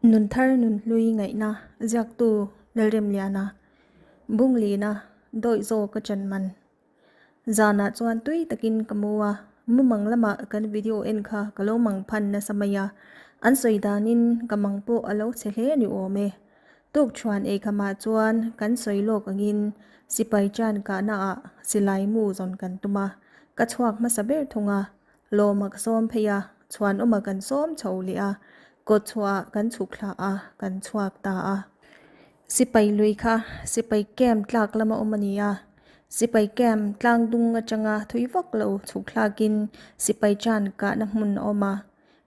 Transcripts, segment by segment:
Nunthar Nunhlui ngaihna ziaktu Lalremliana, Bunglina, dawih zawk a chan man. Zanah chuan tui takin ka mu a, mumang lamah kan video en kha ka lo mang phan nasa mai a, an sawi danin ka mang pawh a lo chhe hle ni awm e. Tukṭhuan eikhamah chuan kan sawi lawk angin sipai chan kahnaah silai mu zawn kan tum a, ka chhuak hmasa ber thung a, Lawma ka sawm phei a, chhuanawma kan sawm chho leh a, kawt chhuahah kan chhuk thla a, kan chhuak ta a. Sipai lui kha sipai camp tlak lama awm a ni a, sipai camp tlang dung atanga thui vak lo chhuk thlakin sipai chan kahna hmun a awm a.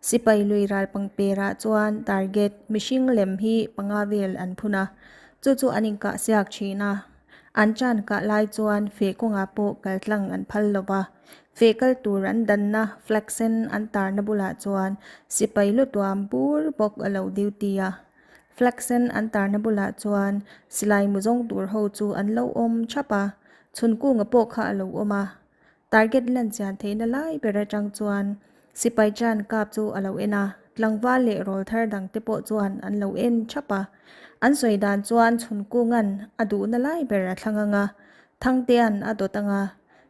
Sipai lui ral pangperah chuan target mihring lem hi panga vel an phun a, chu chu an inkah siak thin a. An chan kah lai chuan feh kawngah pawh kal tlang an phal lo va. Feh kal tur an danna flag sen an tarna bulah chuan sipai lu tuam bur bawk a lo duty a. Flag sen an tarna bulah chuan silai mu zawng tur ho chu an lo awm thap a, chhunkunga pawh kha a lo awm a. Target lan chian theihna lai ber atang chuan sipai chan kap chu a lo en a, tlangval leh rawl thar dang te pawh chuan an lo en thap a. An sawi dan chuan chhunkunga'n a duhna lai ber a thlang ang a, Thangtea'n a dawt ang a,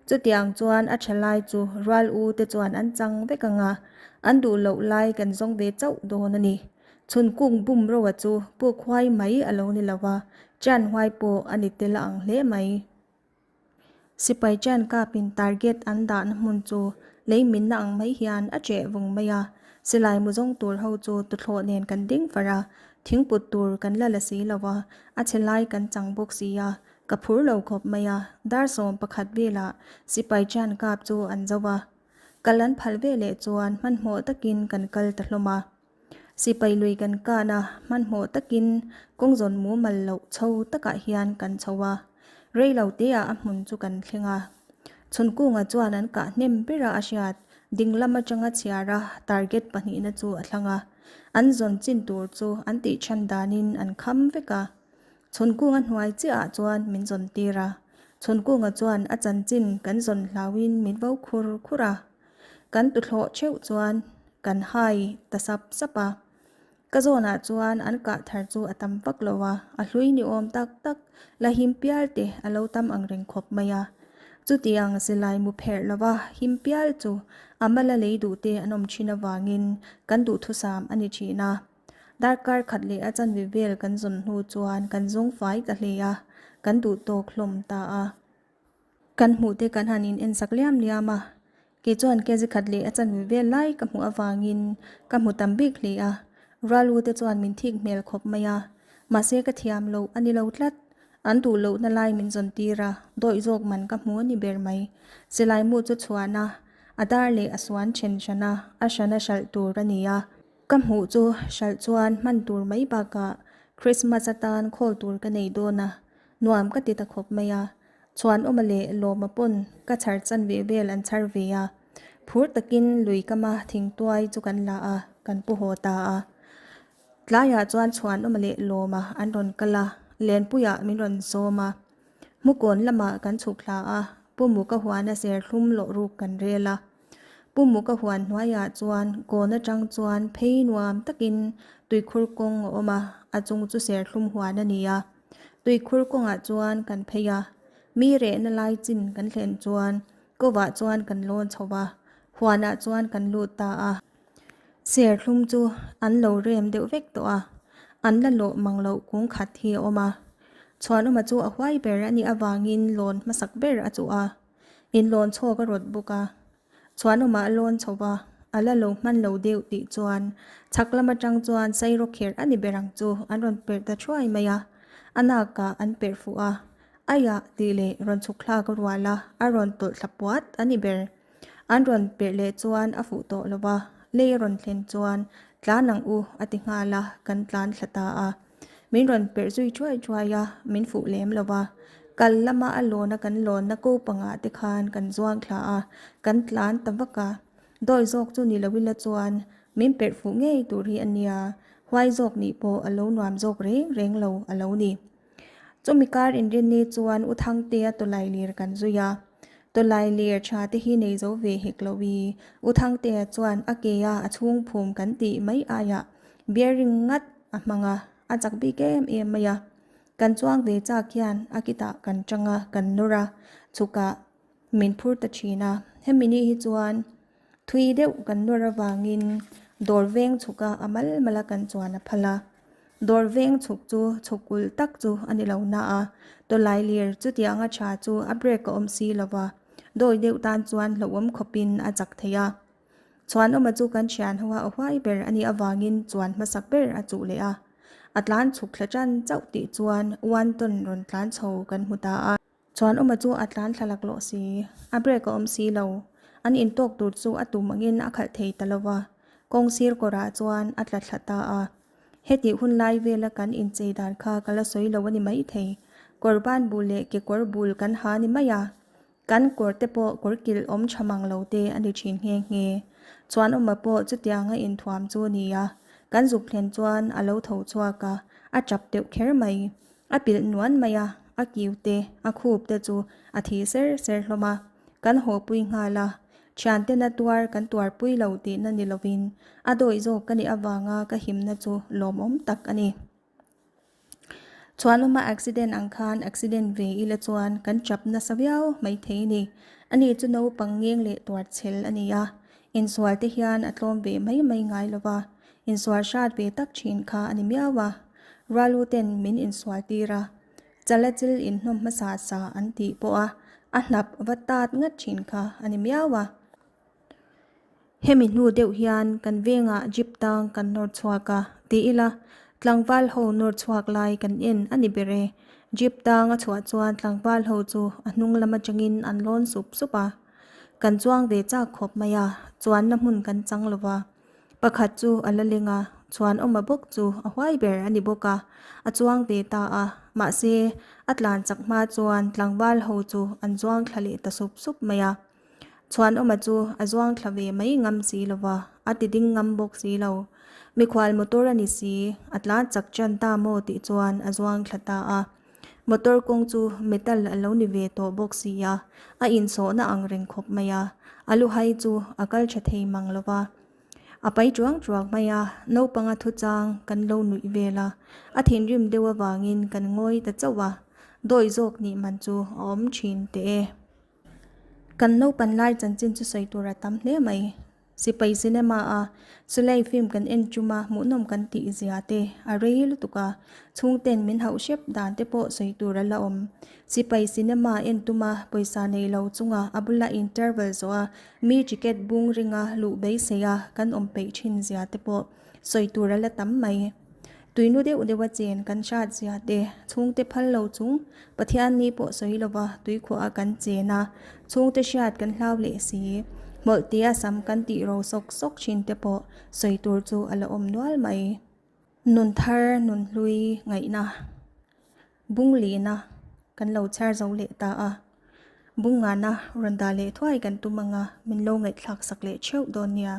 Chutiang chuan a tha lai chu rual u te chuan an chang vek ang a, an duh loh lai kan zawng ve chauh dawn a ni. Chhun kung bum roa chu puk huai mai a lo ni lo va, chan huai pawh a ni tel a ang hle mai. Sipai chan kapin target an dahna hmun chu lei minna ang mai hian a cheh vung mai a, silai mu zawng tur ho chu tuthlawh nen kan ding far a, thingput tur kan la la si lo va, a chhe lai kan chang bawk si a, Ka phur lo khawp mai a, dar 11 velah sipai chan kap chu an zo a. Kal an phal ve leh chuan hmanhmawh takin kan kal ta hlawm a. Sipai lui kan kan a, hmanhmawh takin kawngzawn mumal loh chho takah hian kan chho a. Rei lo teah a hmun chu kan thleng a. Chhunkunga chuan an kah hnem bera a hriat ding lam atanga chhiar a target pahnihna chu a thlang a. An zawn chin tur chu an tih chhan danin an kham vek a. Chhunkunga hnuai chiahah chuan min zawn tir a, Chhunkunga chuan a chanchin kan zawn hlauhin min vo khur khur a. Kan tuthlawh theuh chuan kan hai ta sap sap a. Ka zawnah chuan an kah thar chu a tam vak lo a, a hlui ni awm tak tak la him pial te a lo tam ang reng khawp mai a. Chutiang silai mu pherh lova him pial chu a mala lei duh te an awm thin avangin kan duhthusam a ni thin a. Darkar khat leh a chanve vel kan zawn hnu chuan kan zawng fai ta hle a, kan duh tawk hlawm ta a. Kan hmuh te kan han in en sak liam liam a, kei chuan kezi khat leh a chanve vel lai ka hmuh avangin ka hmu tam bik hle a, Rualu te chuan min thik hmel khawp mai a, mahse ka thiam loh a ni lo tlat, an duh lohna lai min zawn tir a, dawih zawk man ka hmu a ni ber mai. Silai mu chu chhuan a, a dar leh a suan then hran a, a hran a hralh tur a ni a. Ka hmuh chu hralh chuan hman tur mai bakah Christmas atan khawl tur ka nei dawn a, nuam ka ti ta khawp mai a. Chhuanawma leh Lawma pawn ka chhar chan ve vel an chhar ve a. Phur takin lui kama thingtuai chu kan la a, kan pu haw ta a. Tlaiah chuan Chhuanawma leh Lawma an rawn kal a, Lenpuiah min rawn sawm a. Hmukawn lamah kan chhuk thla a, Pu Muka huana serthlum lawh ruk kan rel a. Pu Muka huan hnuaiah chuan kawn atang chuan phei nuam takin tuikhur kawng a awm a, a chung chu serthlum huan a ni a. Tuikhur kawngah chuan kan phei a, mi rehna lai chin kan thlen chuan kovah chuan kan lawn chho va, huanah chuan kan lut ta a. Serthlum chu an lo rem deuh vek tawh a, an la lawh mang loh kung khat hi a awm a. Chhuanawma chu a huai ber a nih avangin lawn hmasak ber a chuh a. In lawn chhawk a rawt bawk a, chhuanawmah a lawn chho va, a la lo hman lo deuh tih chuan chhak lam atang chuan sairaw kherh a ni ber ang chu an rawn perh ta thuai mai a, a nakah an perh fuh a, aiah tih leh rawn chhuk thlak a rual a, a rawn tawlh thla puat a ni ber. An rawn perh leh chuan a fuh tawh lo va, lei a rawn thlen chuan tlan ang u a ti nghal a, kan tlan thla ta a. Min rawn perh zui thuai thuai a, min fuh lem lo va. Kal lama a lawna kan lawnna ko pangah te khan kan zuang thla a, kan tlan ta vak a. Dawi zawk chu ni lo ila chuan min perh fuh ngei tur hi a nia, huai zawk nih pawh a lo nuam zawk reng reng lo a lo ni. Chumi kar inrinni chuan U Thangtea tawlai lir kan zui a. Tawlai lir tha te hi nei zo ve hek lo i, U Thangtea chuan a ke a a chhung phum kan tih mai aiah bearing ngat. a hmang a, a chak bik em em mai a. Kan chuang ve chak hian a kitah kan tang a, kan nawr a, chhukah min phur ta thin a. Hemi ni hi chuan thui deuh kan nawr avangin dawr veng chhuka a mal mal a kan chuan a phal a. Dawr veng chhuk chu chhuk ulh tak chu a ni lo na a, tawlai lir chutianga tha chu a brake a awm si lo va, dawi deuh tan chuan hlauhawm khawpin a chak thei a. Chhuanawma chu kan thian ho a huai ber a nih avangin chuan hmasak ber a chuh leh a. A tlan chhuk thla tan chauh tih chuan one ton rawn tlan chho kan hmu ta a. Chhuanawma chu a tlan thla laklawh si, a brake a awm si lo. An intawk tur chu a tum angin a khalh thei ta lo va, kawng sir kawrah chuan a tla thla ta a. Hetih hun lai vela kan inchei dan kha ka la sawi lo a ni maithei. Kawr ban bul leh kekawr bul kan ha ni mai a. Kan kawr te pawh kawr kilh awm tha mang lo te a ni thin nghe nghe. Chuanawma pawh chutianga inthuam chu a ni a, kan zuk thlen chuan a lo tho chhuak a, a tap deuh kher mai. A pilh nuan mai a, a kiu te, a khup te chu a thi ser ser hlawm a. Kan haw pui nghal a, thiantena tuar kan tuarpui lo tihna ni lovin a dawih zawk ka nih avanga ka himna chu lawmawm tak a ni. Chhuanawma accident ang khan accident ve ila chuan kan chap nasa viau mai thei ni. Ani chu naupang ngeng leh tuar chhel a ni a, insual te hian a tlawm ve mai mai ngai lo va, insual hrat ve tak thin kha a ni miau a. Rualu ten min insual tir a, chala chil inhnawm hmasa sa an tih pawh a, a hnap va tat ngat thin kha a ni miau a. Hemi hnu deuh hian kan vengah jeep tang kan nawr chhuak a, ti ila tlangval ho nawr chhuak lai kan en a ni ber e. Jeep tang a chhuah chuan tlangval ho chu a hnung lam atangin an lawn sup sup a. Kan chuang ve chak khawp mai a, chuanna hmun kan chang lo va. Pakhat chu a la leng a, chuan awma bawk chu a huai ber a ni bawk a, a chuang ve ta a. Mahse, a tlan chak hma chuan tlangval ho chu an zuang thla leh ta sup sup mai a. Chhuanawma chu a zuang thla ve mai ngam si lo va, a ti ding ngam bawk si lo. Mikhual motor a ni si, a tlan chak chan ta maw tih chuan a zuang thla ta a. Motor kawng chu metal a lo ni ve tawh bawk si a, a insawhna ang reng khawp mai a, a luhai chu a kal tha thei mang lo va. A pai chuang chuang mai a, naupanga thuchang kan lo nuih vel a, a thinrim deuh avangin kan ngawi ta chauh a, dawi zawk nih man chu a awm thin teh e. Kan naupan lai chanchin chu sawi tur a tam hle mai. Sipai cinema a Sulei film kan en tum a hmuhnawm kan tih zia te a rei lutuk a, chhungten min hauh hrep dan te pawh sawi tur a la awm. Sipai cinema en tum a pawisa nei lo chunga a bula interval zawh a mi ticket bung ringa luh beisei a kan awm peih thin zia te pawh sawi tur a la tam mai. Tuinu deuh deuh a chen kan hrat zia te, chhungte phal lo chung Pathian ni pawh sawi lova tuikhuah a kan chen a, chhungte hriat kan hlau leh si, hmawlh tia sam kan tih ro sawk sawk thin te pawh sawi tur chu a la awm nual mai. Nun thar, nun hlui ngaihna, bung lihna kan lo chhiar zo leh ta a, bung ngana rawn dah leh thuai kan tum anga min lo ngaihthlak sak leh theuh dawn nia.